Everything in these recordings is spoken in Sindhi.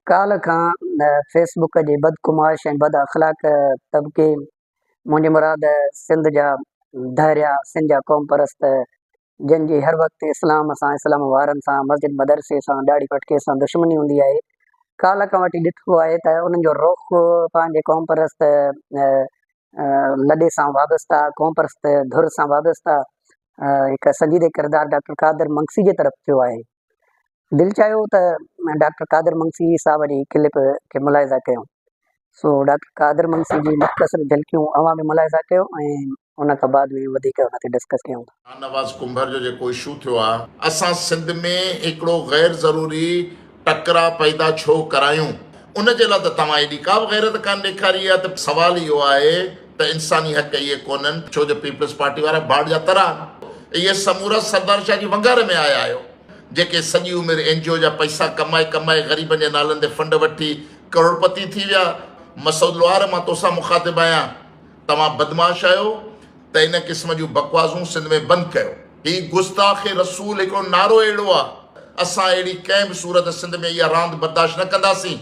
ڪالهه کان فيس بڪ جي بدقماش ۽ بد اخلاق طبقي منهنجي مراد سنڌ جا دهريا سنڌ جا قوم پرست جن جي هر وقت اسلام سان اسلام وارن سان مسجد مدرسي سان ڏاڙهي پٽڪي سان دشمني هوندي آهي ڪالهه کان وٺي ڏٺو آهي ته انهن جو رخ پنهنجي قوم پرست لڏي سان وابسته قوم پرست ڌر سان وابسته هڪ سنجيده ڪردار ڊاڪٽر قادر منگسي جي طرف ٿيو آهي. دل چاهيو ته ڊاڪٽر قادر منگسي صاحب جي ڪلپ کي ملاحظه ڪيون سو ڊاڪٽر قادر منگسي جي مختصر جهلڪيون اوهان به ملاحظه ڪيو ۽ ان کان بعد ۾ وڌيڪ ان تي ڊسڪس ڪيون ٿا. شاهنواز ڪنڀر جو جيڪو اشو ٿيو آ. اسان سنڌ ۾ هڪڙو غير ضروري ٽڪرا پيدا ڇو ڪرايون؟ ان جي لاء ته توهان ايڏي ڪا به غيرت ڪانه ڏيکاري آ ته سوال اهو آهي ته انساني حق اهي ڪونهن ڇو جو پيپلز پارٽي وارا ڀاڙ جا ترا آهن. اهي سمورا سردار شاهه جي ونگار ۾ آيا آهيو. جيڪي سڄي عمر اين جي او جا پئسا ڪمائي ڪمائي غريبن جي نالن تي فنڊ وٺي ڪروڙپتي ٿي ويا. مسعود لوهار مان توسان مخاطب آهيان توهان بدمعاش آهيو ته ان قسم جون بڪواسون سنڌ ۾ بند ڪيو. هي گستاخ رسول هڪڙو نعرو اهڙو آ اسان اهڙي ڪنهن به صورت سنڌ ۾ اها راند برداشت نه ڪنداسين.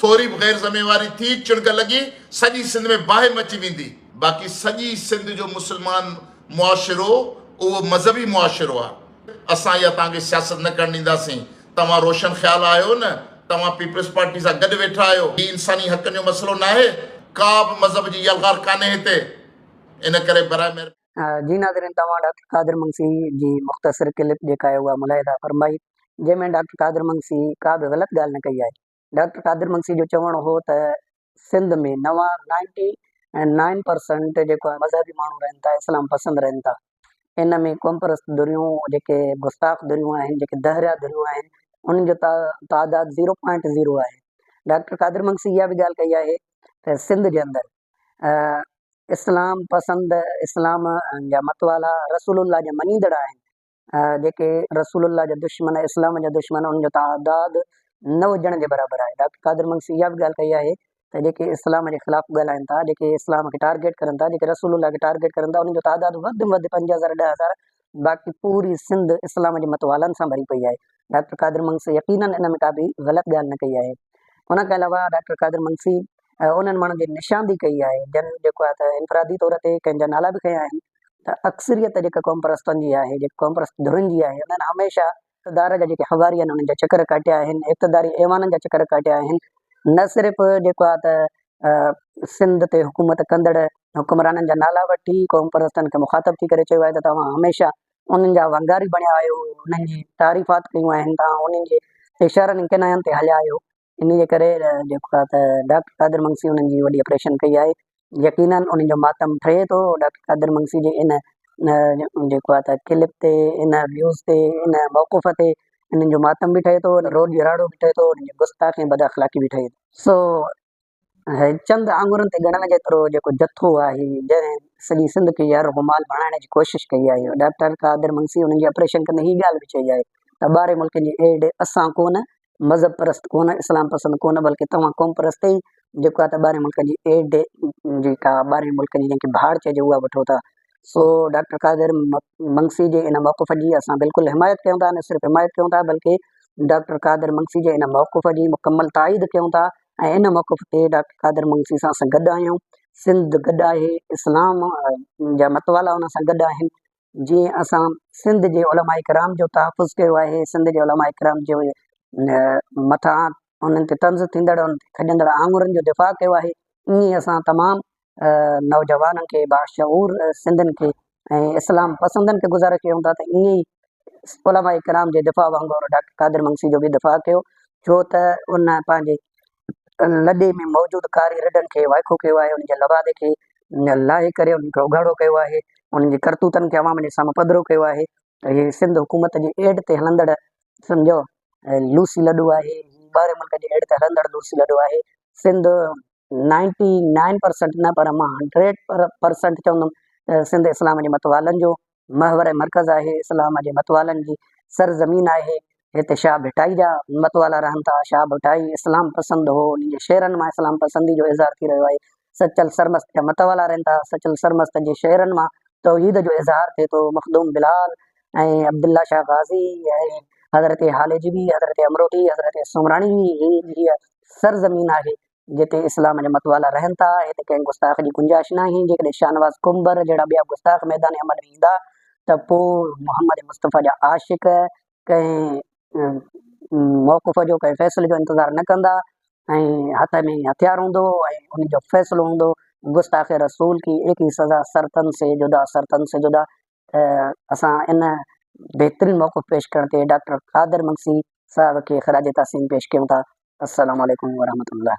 ٿوري به غير ذميواري ٿي، چڻڪ لڳي، سڄي سنڌ ۾ باهه مچي ويندي. باقي سڄي سنڌ جو مسلمان معاشرو اهو مذهبي معاشرو آهي. اسان اها توهان کي سياست نه ڪرڻ ڏينداسين. توهان روشن خيال آهيو نه؟ توهان پيپلز پارٽي سان گڏ ويٺا آهيو. هي انساني حقن جو مسئلو ناهي. ڪا به مذهب جي يلغار ڪانهي هتي. ان ڪري براء مهرباني. جي ناظرين توهان ڊاڪٽر قادر منگسي جي مختصر ڪلپ جيڪا آهي اها ملاحظه فرمائي جنهن ۾ ڊاڪٽر قادر منگسي ڪا به غلط ڳالهه نه ڪئي آهي. ڊاڪٽر قادر منگسي جو چوڻ هو ته سنڌ ۾ نوان نائنٽي نائن پرسنٽ جيڪو آهي مذهبي ماڻهو رهن ٿا اسلام پسند رهن ٿا ان ۾ قوم پرست ڌريون جيڪي گستاخ ڌريون آهن جيڪي دهريا ڌريون آهن انهن جو تعداد زيرو پوائنٽ زيرو آهي ڊاڪٽر قادر منگسي اها به ڳالهه ڪئي آهي ته سنڌ جي اندر اسلام پسند اسلام جا متوالا رسول الله جا مڃيندڙ آهن جيڪي رسول الله جا دشمن اسلام جا دشمن انهن جو تعداد نه هجڻ جي برابر آهي ڊاڪٽر قادر منگسي اها به ڳالهه ڪئي آهي ته جيڪي اسلام جي خلاف ڳالهائن ٿا جيڪي اسلام کي ٽارگيٽ ڪرن ٿا جيڪي رسول الله کي ٽارگيٽ ڪرن ٿا انهن جو تعداد وڌ ۾ وڌ 5000 10000 باقي پوري سنڌ اسلام جي متوالن سان ڀري پئي آهي ڊاڪٽر قادر منگسي يقينن ان ۾ ڪا به غلط ڳالهه نه ڪئي آهي ان کان علاوه ڊاڪٽر قادر منگسي انهن ماڻهن جي نشاندهي ڪئي آهي جن جيڪو آهي ته انفرادي طور تي ڪنهن جا نالا به کنيا آهن ته اڪثريت جيڪا قومپرستن جي آهي، جيڪا قومپرست ڌرين جي آهي، انهن هميشه اقتدار جا جيڪي حواري آهن انهن جا چڪر ڪاٽيا آهن، اقتداري ايوانن جا چڪر ڪاٽيا آهن، نه صرف جيڪو آهي ته سنڌ تي حڪومت ڪندڙ حڪمرانن جا نالا وٺي قومپرستن کي مخاطب ٿي ڪري چيو آهي ته توهان هميشه انهن جا ونگاري بڻيا آهيو، انهن جي تعريفات ڪيون آهن، توهان انهن جي اشارن ۽ ڪناين تي هليا آهيو. انهي جي ڪري جيڪو آهي ته ڊاڪٽر قادر منگسي انهن جي وڏي آپريشن ڪئي آهي يقينن انهن جو ماتم ٺهي ٿو ڊاڪٽر قادر منگسي جي ان جيڪو آهي ته ڪلپ تي ان ويوز تي ان موقف تي انهن جو ماتم به ٺهي ٿو روڄ راڙو به ٺهي ٿو انهن جي گستاخي ۽ بد اخلاقي به ٺهي ٿي سو چند آڱرين تي ڳڻڻ جيترو جيڪو جٿو آهي جنهن سڄي سنڌ کي يرغمال بڻائڻ جي ڪوشش ڪئي آهي ڊاڪٽر قادر منگسي انهن جي آپريشن ڪندي هي ڳالهه به چئي آهي ته ٻاهرين ملڪن جي ايڊ اسان ڪونه مذهب پرست ڪونه اسلام پسند ڪونه بلڪه توهان قوم پرست ئي جيڪو آهي ته ٻاهرين ملڪن جي ايڊ جيڪا ٻاهرين ملڪن جي جنهن کي ڀاڙ چئجي اها وٺو ٿا سو ڊاڪٽر قادر منگسي جي ان موقف جي اسان بلڪل حمايت ڪيون ٿا نه صرف حمايت ڪيون ٿا بلڪه ڊاڪٽر قادر منگسي جي ان موقف جي مڪمل تائيد ڪيون ٿا ۽ ان موقف تي ڊاڪٽر قادر منگسي سان اسان گڏ آهيون، سنڌ گڏ آهي، اسلام جا متوالا ان سان گڏ آهن، جيئن اسان سنڌ جي علماء ڪرام جو تحفظ ڪيو آهي، سنڌ جي علماء ڪرام جي مٿان انهن تي طنز ٿيندڙ انهن تي کڄندڙ آڱرين جو دفاع ڪيو آهي، ائين ئي اسان تمام نوجوانن کي باشعور سنڌين کي ۽ اسلام پسندن کي گذارش ڪيون ٿا ته ائين ئي علماء ڪرام جي دفاع وانگر ڊاڪٽر قادر منگسي جو به دفاع ڪيو ڇو ته ان پنهنجي لڏي ۾ موجود ڪاري رڍن کي وائکو ڪيو آهي ان جي لوادي کي لاهي ڪري انهن کي اگهاڙو ڪيو آهي انهن جي ڪرتوتن کي عوام جي سامهون پڌرو ڪيو آهي ته هي سنڌ حڪومت جي ايڊ تي هلندڙ سمجهو لوسي لڏو آهي ٻاهرين ملڪ جي ايڊ تي هلندڙ لوسي لڏو آهي سنڌ نائنٽي نائن پرسنٽ نه پر مان هنڊريڊ پرسنٽ چوندم ته سنڌ اسلام جي متوالن جو محور ۽ مرڪز آهي، اسلام جي متوالن جي سرزمين آهي، هتي شاهه ڀٽائي جا متوالا رهن ٿا، شاهه ڀٽائي اسلام پسند هو، ان جي شعرن مان اسلام پسندي جو اظهار ٿي رهيو آهي، سچل سرمست جا متوالا رهن ٿا، سچل سرمست جي شعرن مان توحيد جو اظهار ٿئي ٿو، مخدوم بلال ۽ عبدالله شاهه غازي ۽ حضرت هاليجوي، حضرت امروٽي، حضرت سومراڻي جي هيء سرزمين آهي، جتي اسلام جا متوالا رهن ٿا. هتي ڪنهن گستاخ جي گنجائش ناهي. جيڪڏهن شاهنواز ڪنڀر جهڙا ٻيا گستاخ ميدان عمل ۾ ايندا ته پوء محمد مصطفيٰ جا عاشق ڪنهن موقف جو، ڪنهن فيصلي جو انتظار نه ڪندا ۽ هٿ ۾ هٿيار هوندو ۽ ان جو فيصلو هوندو گستاخ رسول ڪي ايڪ هي سزا سرتن سي جدا، سرتن سي جدا. ته اسان ان بهترين موقف پيش ڪرڻ تي ڊاڪٽر قادر مگسي صاحب کي خراج تحسين پيش ڪيون ٿا. السلام عليڪم ورحمة الله.